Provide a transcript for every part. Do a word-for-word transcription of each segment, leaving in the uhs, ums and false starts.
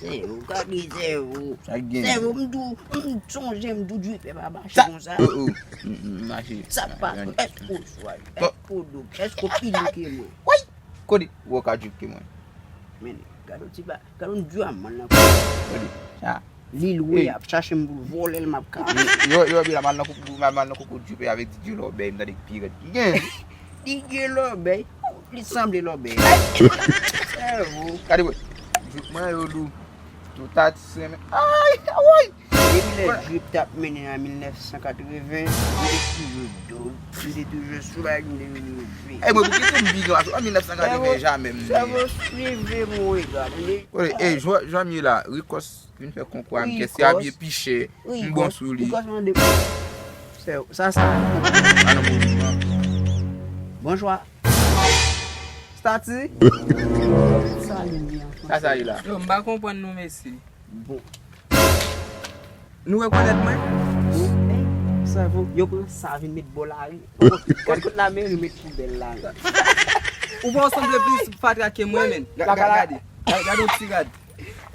Sèvo, gade sèvo. Sa k gen? Sèvo, m di w, m sonje, m di w, drip pa mache konsa. Oh, oh. M, m mache. Sa pa, èske w swag? Èske w dòk? Èske w pi lou ke mwen? Woy! Kote w ka drip ke mwen? Men, gade yon ti ba, gade yon dyaman nan. Kote? Sa. Lil Wayne ap chache m pou l vòlè l, m ap ka. Yo, yo, yo, la mal nan koukou, la mal nan koukou drip avèk D J Lòbèy, m tande k pi rèd ki gen. D J Lòbèy, li sanble Lòbèy. Sèvo. Gade, wè. Drip mwen yo lou. Tout ati semen. Ay, woy! Depi lè drip t ap mennen an mil nèf san katreven, m te toujou dòg. M te toujou swag, m te toujou fre. Ey, mwen, pou ki tou m big an mil nèf san katreven jamè m. Sèvo, sèvo, swive m, wi, gade. Ey, jan, jan m ye la, Rikòs vin fè konkou a m, kès ki abye pi chè, m bon sou li. Rikòs mande. Sèvo, sa, sa. Bonjwa. Stati? Sa li di an fransè. Sa, sa li la. Yo, m pa konprann nou, mesye. Bon. Nou rekonèt mwen? Bon, ey, sèvo, yo pran sa vin met bò lari. Gad kot lameri met poubèl la. Ou pa sanble plis fatra ke mwen, men. Gade, gade, gade yon ti rad.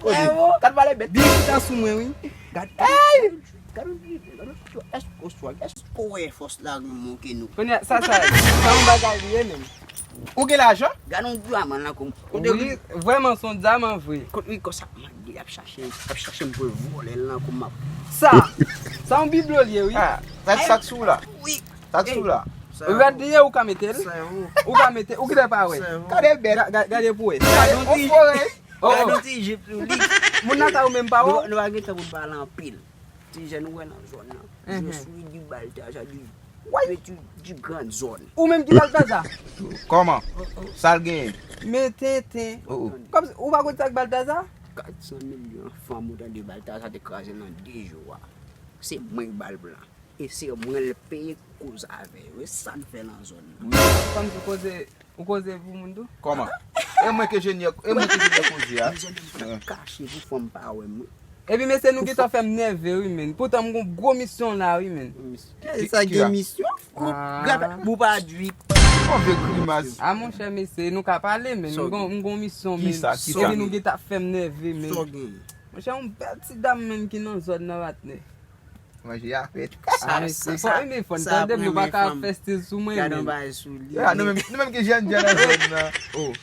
Gad pale bèt. Byen chita sou mwen, wi. Gad, gad, gad, gad, èske w swag? Èske w wè fòs la manke nou? Kounye a, sa, sa, sa yon bagay li ye, menm. Ou gen lajan? Gad yon dyaman nan kou m. Wi, vrèman, se yon dyaman vre. Kot wi, konsa, mande, ap chache, ap chache m pou l vòlè l nan kou m ap. Sa, sa yon biblo li ye, wi. Ah, sa, sa k sou la? Wi. Sa k sou la? Rad li ye, ou ka mete l? Ou ka mete, ou gentan pa wè. Gade bèt. Ga-, ga-, gade pou wè. Gade yon ti, gade yon ti jip sou li. Moun nan ta ou menm pa wè. Nou, nou pa gen tan pou n pale anpil. Ti jèn ou wè nan zòn nan. Je suis du Balthazar du petit du grand zone. Ou menm ki Balthazar? Kòman? Sa l genyen? Men tenten. Kòmsi ou pa konn sa k Balthazar? Kat san milyon fanm ou tande Balthazar te kraze nan de jou a. Se mwen k ba l plan. E se mwen l peye koz avè yo. E sa n fè nan zòn nan. Wi, kòmsi koze Ou koze pou moun tou? Kòman? E mwen ke jenyè, e mwen ke jenyè koze a. Mezanmi, m t ap kache pou fanm pa wè m, wi. Epi mesye nou gentan fè m nève wi, men. Poutan m gon gwo misyon la wi, men. Ki, sa ki gen la? Misyon? Ou pa drip. Move grimas. A monchè mesye, nou ka pale, men. M gon, m gon misyon, men. Kisa, kisa? Epi nou gentan fè m nève, men. Sa w gen? Monchè, yon bèl ti dam, men, ki nan zòn nan, patnè. Manje a fèt. Sa, sa, sa, sa, fò m tande m, nou pa ka fè stil sou mwen, men. Gade yon bagay sou li. Ya, nou menm, nou menm ki jèn jèn nan zòn nan. Oh.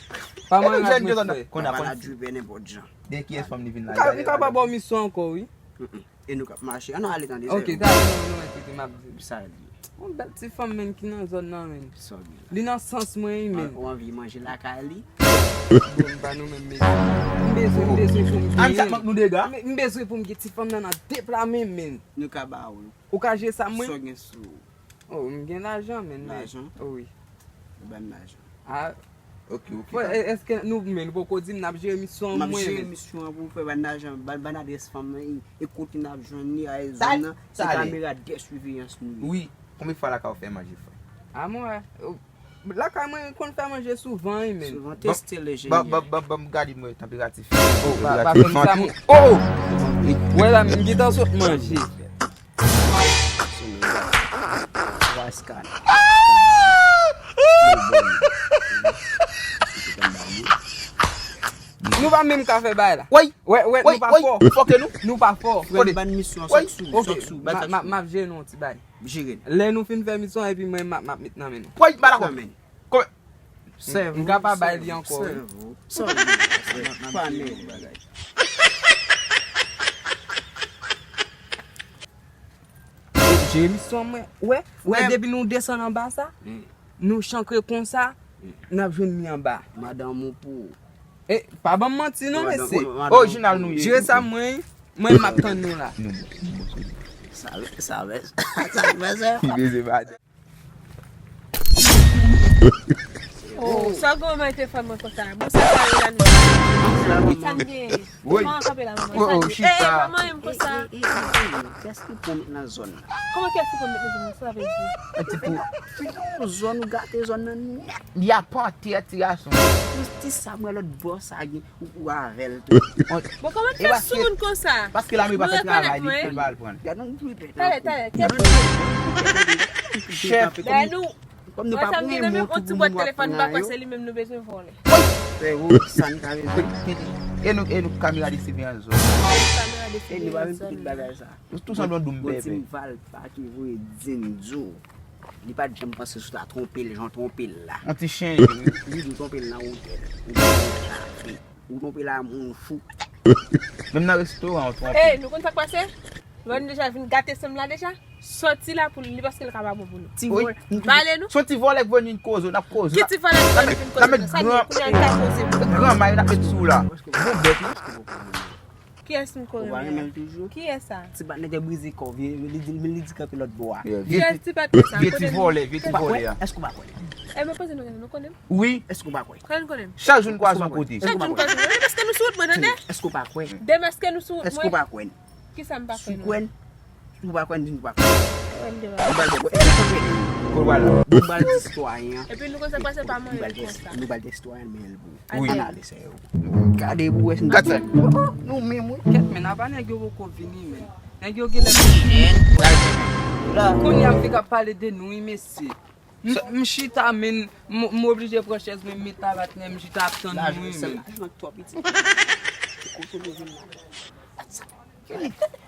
Pa mwen ak mwen frè. Konn ap pale a dripe nenpòt jan. Den kiyès fanm li vin la? M ka, m ka pa ba w misyon ankò, wi. Mm, mm. E nou k ap mache. Ann ale tande. Ok, dale, non, non, eskize, m ap di. Sa li. Yon bèl ti fanm, men, ki nan zòn nan, men. Sa w gen la? Li nan sans mwen, wi, men. Ou anvi manje lakay li? Bon, m pa nou menm, men. M bezwen, m bezwen pou m gen. An, sa k mank nou dega? M, m bezwen pou m gen ti fanm nan nan de pla men, men. Nou ka ba ou. Ou ka jere sa mwen? Sa w gen sou ou? Oh, m gen lajan, men, men. Lajan? Oh, wi. Ou ban m lajan. Ah. Ok, ok. Frè, e-, èske nou, men, nou poko di m n ap jere misyon an mwen, men. M ap jere misyon an pou w, frè, ban n lajan, ban, ban n adrès fanm nan, e, e kote n ap jwenn li, a, e zòn nan, se kamera de siveyans nou ye. Wi, konbyen fwa lakay ou fè manje, frè? A mwen, oh, lakay mwen konn fè manje souvan, wi, men. Souvan, teste le jenyè. Ban, ban, ban, ban m gade mwen tanperatif. Oh, pa, pa fè m sa, mon. Oh! Wè la, m gentan sot manje. Rascal. Nou pa menm ka fè bagay la. Woy! Wè, wè, nou pa fò. Fò ke nou? Nou pa fò. Frè m, ban misyon, sòt sou, sòt sou. Ok, m ap jere nou yon ti bagay. Jere l. Lè nou fin fè misyon, epi mwen, m ap, m ap met nan men nou. Woy, m pa dakò. Nan men. Sèvo, m ka pa bay li ankò, wi. Sèvo. Sa w vle? Pa men yon bagay. Jere misyon mwen. Wè, wè, depi nou desann anba sa, nou chankre konsa, n ap jwenn li anba. Madanm ou pou ou. E, pa ban m manti non, mesye. Orijinal nou ye. Jere sa mwen, mwen m ap tann nou la. Sa, sa, sa, sa, sa. Li beze madanm. Oh, sa gwo mwen te fè mwen konsa. Bon, sa pa yo la nou. Sa m gen. Wi. Kòman w kanpe la, manman? Oh, oh, chita. Eh, eh, manman, m konsa. Eh, eh, eh, eh, kès ki pran met nan zòn nan? Kòman kès ki pran met nan zòn nan? Sa vle di? An ti pou. Figi w zòn, ou gate zòn nan nèt. Li ap pante ti gason. Pou ti sa mwen lòt bò sa gen. Ou, ou avè l tou. Bon, kòman kès sou moun konsa? Paske lame pa fè travay li, pou l pa al pran l. Talè, talè, kès. Chèf. Kòm nou pa pou yon moun tou pou moun wap pran yo. Mwen sanm gen nan menm yon ti bwat telefòn m pa kwè se li menm nou bezwen vòlè. Frero, sa n ka bezwen. E nou, e nou kamera de Steven Anzo. Kamera de Steven Anzo. Tou sanble yon doum bèbè. Gon ti m Valpa ki voye di m di w. Li pa t janm panse sou ta twonpe l jan w twonpe l la. Yon ti chen. Li di w twonpe l nan wotè. Ou twonpe l a moun fou. Menm nan restoran, ou twonpe. Ey, nou konn sa k pase? Lòn deja vin gate san m la deja. Sòti la pou li paske l ka pa bon pou nou. Ti vòlè. Pale nou. Se yon ti vòlè k vin koze, n ap koze. Ki ti vòlè k vin koze? Sa gen kounye a l ka koze. Gran may n ap met sou la. Bon bèt wi. Kiyès m ko renmen? Ou pa renmen l toujou? Kiyès sa? Ti patnè te brize kò, vye, li di, li di kanpe lòt bò a. Kiyès ti patnè sa? Vye ti vòlè, vye ti vòlè a. Èske w pa kwè? E mwen poze nou kesyon, nou konnen m? Wi. Èske w pa kwè? Kòman nou konnen m? Chak jou n kwaze yon kote. Chak jou n kwaze yon kote. Demaske nou sou wout mwen, tande? Èske w pa kwè? Demaske nou sou wout mwen. Èske w pa kwè? Kisa m pa kwè nan? Sou kwè n? Ou pa kwè n di nou pa kwè. Ou pral di kwè. Ou pral di istwa a. Epi nou konn sa k pase pa manyen konsa. Nou pral di istwa a, men l pou. Wi. Ann ale sèyo. Gade pou wè si n... Gade sa. Nou menm wi. Kèt men, apa nèg yo poko vini men. Nèg yo genlè... Kounye a m fèk ap pale de nou wi mesye. M, m chita men, m, m oblije pran chèz mwen, m met la patnè, m chita ap tann nou wi men. Lajan twò piti. Kote nou vin la?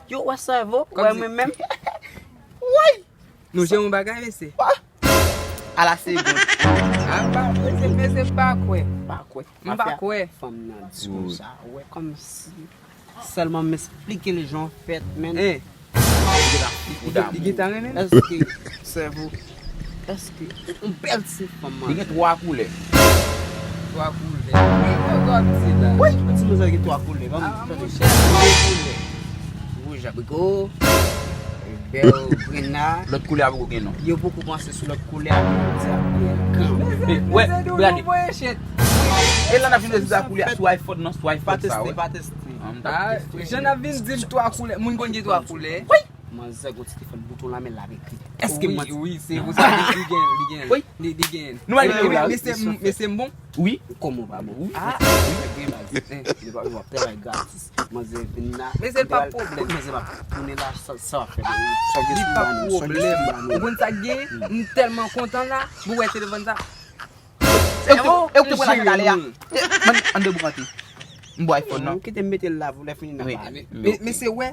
Yo wè sèvo, wè mwen menm. Woy! Nou jere yon bagay mesye. A la segond. A pa mesye, mesye pa kwè. Pa kwè. M pa kwè. Fanm nan di konsa, wè kòmsi sèlman m esplike l jan w fèt, men. Li gentan renmen m. Èske sèvo, èske yon bèl ti fanm. Li gen twa koulè. Twa koulè. Wi, yo gòt ti la. Wi, ti manzè gen twa koulè. Ban m tande. Wouj abriko, vè, grenn la. Lòt koulè a poko gen non. Yo poko panse sou lòt koulè a, yo di ap gen kan. Wè, gade. E la n ap vin redi sa koulè a sou iPhone nan, sou iPhone sa, wè. Pa teste, pa teste. Jan n ap vin di m twa koulè, moun konn gen twa koulè. Wi. Manzè gon ti telefòn bouton la men l ap ekri. Èske manti? Wi, se pou sa li, li gen, li gen. Wi. Li, li gen. Nou al videyo la, wi. Mesye, mesye m bon? Wi. Kòman w pa bon? Wi. Ah, wi. Gen baz. Li pa, li pa travay gratis. Manzè vin la. Mesye pa pwoblèm. Manzè pa tounen la, sa, sa w ap fè. Li pa pwoblèm. Ou konn sa k gen? M tèlman kontan la, pou wè telefòn sa. E ou te, e ou te pran lajan talè a. Ann deboukante. M bwè iPhone nan. Kite m mete l la pou lè fini n a pale. Men, men se wè.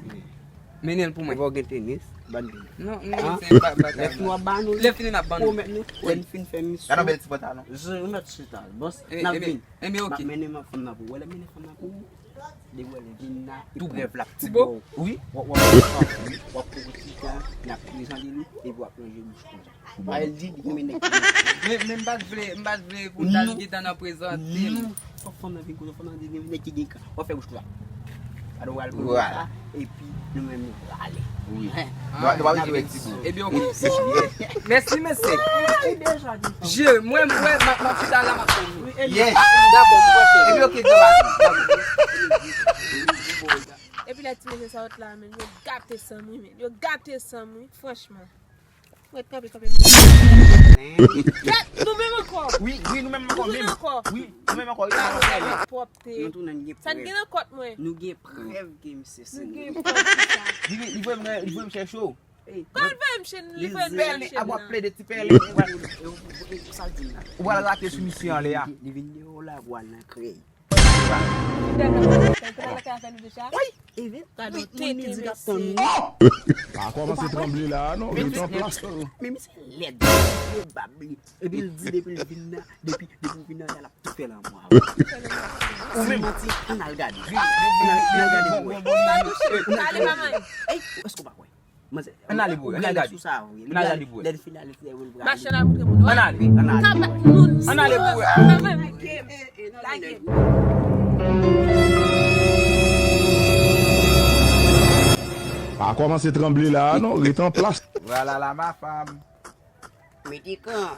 Mennen l pou mwen. Ou gen tenis, ban tenis. Non, non, se pa, pa. Lè fini w ap ban nou. Lè fini n ap ban nou. Pwomèt nou, lè n fin fè misyon. Gade yon bèl ti pantalon. Remèt chita, bòs, n ap vin. Ebyen, ok. M ap mennen fanm nan pou ou. Wè lè m mennen fanm nan pou ou. Depi w wè l vin la, eprèv la ap tou ba w. Wi. W ap, w ap, w ap pran yon ti tan, n ap prezante nou, epi w ap lonje bouch konsa. Ay, li di li renmen nèg ki gen kan. Men, men m pa t vle, m pa t vle pou n ta gentan nan prezante m. Non. Fòk fanm nan vin kote w, fanm nan di gen nèg ki gen kan. W ap fè bouch konsa. Gade w al pran sa, epi nou menm nou prale. Wi. Nou, nou pa bezwen wè ti bou. Ebyen, ok. Mèsi, mesye. Je, mwen, mwen, m ap, m ap chita la, m ap tann nou. Yes. Dakò, m prese. Ebyen, ok, granma. Epi lè ti mesye sa sot la, men, yo gate san m wi, men. Yo gate san m wi, franchman. Ret kanpe, kanpe. Gèt, nou menm ankò. Wi, wi, nou menm ankò. Nou menm ankò. Wi, nou menm ankò. Wi, nou menm ankò. Pwòpte. Sa n gen nan kòt mwen. Nou gen prèv ke misye se nou. Nou gen prèv pou sa. Li, li voye m, li voye m chèche w. Kòman l voye m chèche, li voye m chèche nan? Ap plede ti pèlen. Ou pral rate sou misye anlè a. Li vin deyò la, vwal nan krèy. Wi, e vre. Moun mizik ap tann nou. Pa kòmanse tranble la, non. Ret an plas. Men misye lèd, misye bab li. Epi l di depi l vin nan, depi, depi l vin nan, l ap tou fè lanmou avè w. Ou menm manti, ann al gade. Ann al, ann al gade pou wè. Pa touche, pa ale pa manyen. Ey, èske w pa kwè? Manzè, ann ale pou wè, ann al gade. Ann al gade pou wè. Lè l fin ale, lè l fin ale. Machann al moutre moun. Ann ale. Ann ale. Ann ale pou wè. Lage. Pa kòmanse tranble la, non, ret an plas. Vwala la, ma fam. Mete kan.